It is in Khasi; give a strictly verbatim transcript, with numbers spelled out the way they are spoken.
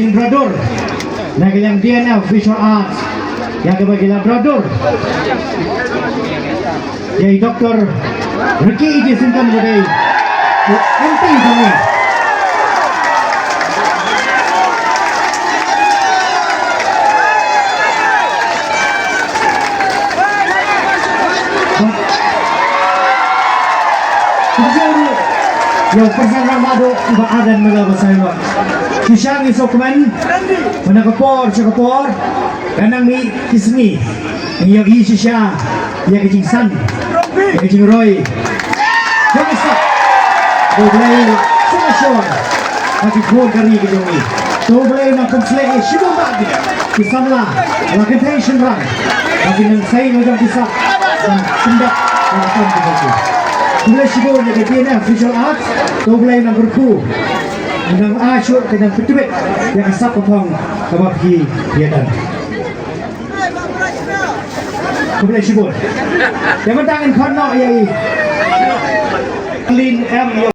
Brother na ka liang D N F Visual Arts, ïa kaba ki la brother ïa i Doctor Ricky J. Syngkon ba dei M P jong ngi. Ïa u pyrshang rangbah duh Bah Ardent Miller Basaiawmoit. Shisha ngi sngewkmen ba na ka por sha ka por, ka nang mih ki sngi, ngi ïohi shisha ïa ka jingsan, ïa ka jingroi. Ïa ka sap. Ko Blei sngewsih ha ki khun ka ri ka jong ngi. Ko Blei nang pynsleh ïa shibun bad ki samla, la kynthei shynrang, ba kin nang sei la jong ki sap ban pyndep ïa ka kam ka jong ki. Khublei shibun ïa ka D N F Visual Arts. Ko Blei nang kyrkhu, nang ai shuh, ka nang pyntbit ïa ka sap ka phong kaba phi ïa don. Khublei shibun. Te mynta ngin khot noh ïa i Clean M.